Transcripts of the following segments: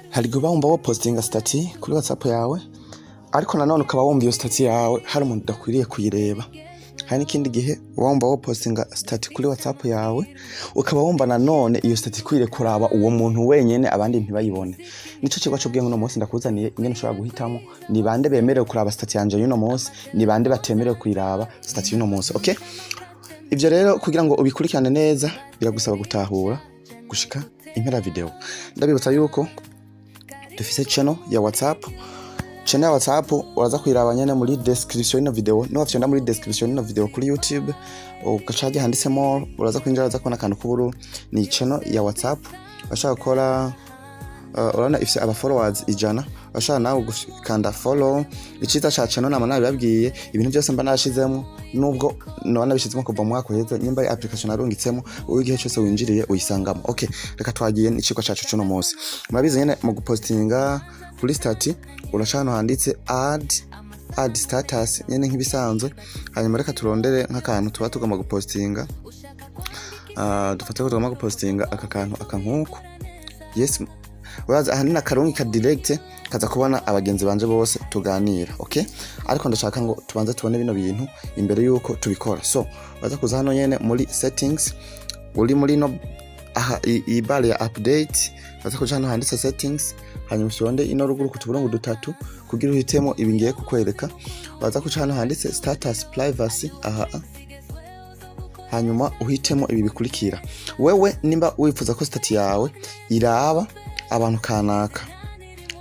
Hari igihe uba wumva wopostinga statut kuri WhatsApp yawe, ariko nanone ukaba wumva iyo statut yawe hari umuntu udakwiriye kuyireba. Hari n'ikindi gihe uba wumva wopostinga statut kuri WhatsApp yawe, ukaba wumva nanone iyo statut ikwiriye kuraba uwo muntu wenyene, abandi ntibayibone. Nico cigwa c'ubwenge uno munsi ndakuzaniye, ingene ushobora guhitamo ni bande bemerewe kuraba statut yanje y'uno munsi, ni bande batemerewe kuyiraba statut y'uno munsi. Okay, ivyo rero kugira ngo ubikurikirane neza biragusaba gutahura gushika impera video. Ndabibutsa yuko dufise channel ya WhatsApp. Channel ya WhatsApp uraza kuyiraba nyene muri description y'ino video. Niwafyonda muri description y'ino video kuri YouTube, ugaca harya handitsemo, uraza kwinjira, uraza kubona akantu k'ubururu, ni channel ya WhatsApp. Urashaka gukora, urabona ifise aba followers 100. Urashaka nawe gukanda follow. Iciza ca channel, nama nabibabwiye, ibintu byose mba nashizemo, nubwo noba nabishizemo kuva mu mwaka uheze, nyimba ari application narungitsemo, wowe igihe cyose winjiriye uyisangamo. Okay, reka twagiye n'icigwa cacu c'uno munsi. Murabizi nyene, mu gupostinga kuri statut uraca hano handitse add status nyene nk'ibisanzwe. Hanyuma reka turondere nk'akantu tuba tugomba gupostinga. Dufate ko tugomba gupostinga aka kantu, aka nkuku. Yes, uraza ahanini akarungi ka direct kaza kubona abagenzi banje bose tuganira. Okay, ariko ndashaka ngo tubanze tubone bino bintu imbere yuko tubikora. So baza kuza hano nyene muri settings, uri muri no aha iyi bar ya update, baza kuja hano handitse settings, hanyuma ufyonde ino ruguru ku tuburungu dutatu kugira uhitemo ibi ngiye kukwereka. Baza kuca hano handitse status privacy aha, hanyuma uhitemo ibi bikurikira. Wewe nimba wifuza ko statut yawe iraba abantu kanaka,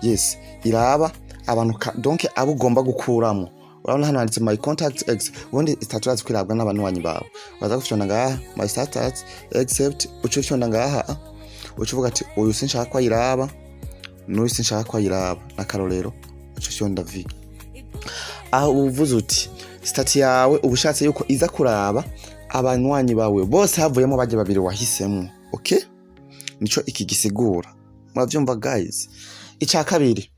yes, iraba abantu donc abo ugomba gukuramo. Urabona hano handitse my contacts except. Ubundi statut urazi kwirabwa n'abanywanyi bawe. Uraza gufyonda ngaha my status except, uca ufyonda ngaha, uca uvuga ati uyu sinshaka ko ayiraba, n'uyu sinshaka ko ayiraba. N'akarorero, uca ufyonda v aho, uvuze uti statut yawe uba ushatse yuko iza kuraba abanywanyi bawe bose havuyemo bajya babiri wahisemo. Okay, nico iki gisigura, muravyumva guys? Ica kabiri,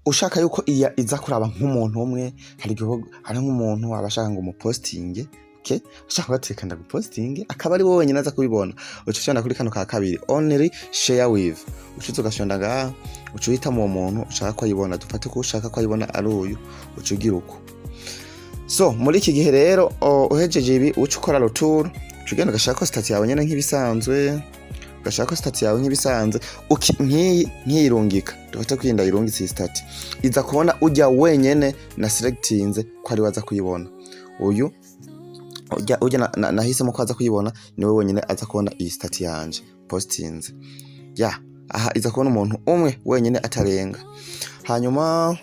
ushaka yuko iya iza kuraba nk'umuntu umwe. Hari igihe hari nk'umuntu aba ashaka ngo umupostinge. Okay, ashaka kugateka ndagupostinge, akaba ari wowe wenyine aza kubibona. Uca ufyonda kuri kano ka kabiri, only share with. Uca uza ugafyonda ngaha, uca uhitamo uwo muntu ushaka ko ayibona. Dufate ko ushaka ko ayibona ari uyu, uca ugira uko. So muri iki gihe rero, uhejeje ibi, uca ukora retour, uca ugenda ugashaka statut yawe nyene nk'ibisanzwe, ugashaka statut yawe nk'ibisanzwe. Nk'iyi nkiyirungika, dufate ko iyi ndayirungitse, iyi statut iza kubona ujya wenyene na selectinze ko ari we aza kuyibona. Uyu ujya nahisemo ko aza kuyibona, niwe wenyene aza kubona iyi statut yanje postinze ya aha. Iza kubona umuntu umwe wenyene atarenga. Hanyuma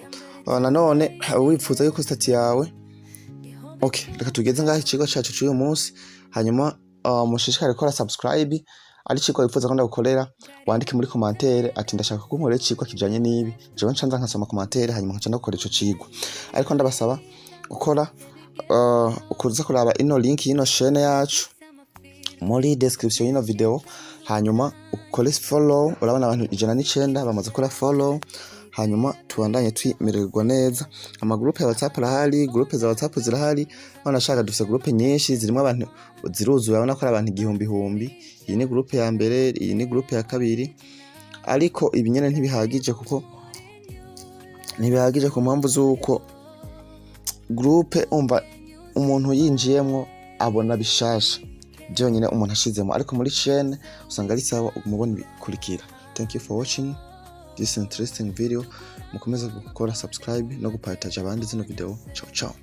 nanone wifuza yuko statut yawe, okay, reka tugeze ngaho ikigo cacu c'uyu munsi. Hanyuma mushishikare gukora subscribe. Ari icigwa wifuza ko ndagukorera, wandike muri commentaire ati ndashaka ko unkorera icigwa kijanye n'ibi. Jewe nca nza nkasoma commentaire, hanyuma nkaca ndagukora ico cigwa. Ariko ndabasaba gukora, kuza kuraba ino link y'ino chaîne yacu muri description y'ino video, hanyuma ukore follow. Urabona abantu 109 bamaze gukora follow. Hanyuma tubandanye twimererwa neza. Amagroupe ya WhatsApp arahari, groupe za WhatsApp zirahari. Wanashaka dufise groupe nyinshi zirimo abantu, ziruzuye, urabona ko ari abantu igihumbi humbi. Iyi ni groupe ya mbere, iyi ni groupe ya kabiri. Ariko ibi nyene ntibihagije, kuko ntibihagije ku mpamvu z'uko groupe umva umuntu yinjiyemwo abona bishasha byonyine umuntu ashizemo, ariko muri chaîne usanga ari sawa umubona ibikurikira. Thank you for watching this interesting video. Mukomeze gukora subscribe no gupartage abandi zino video. Ciao ciao.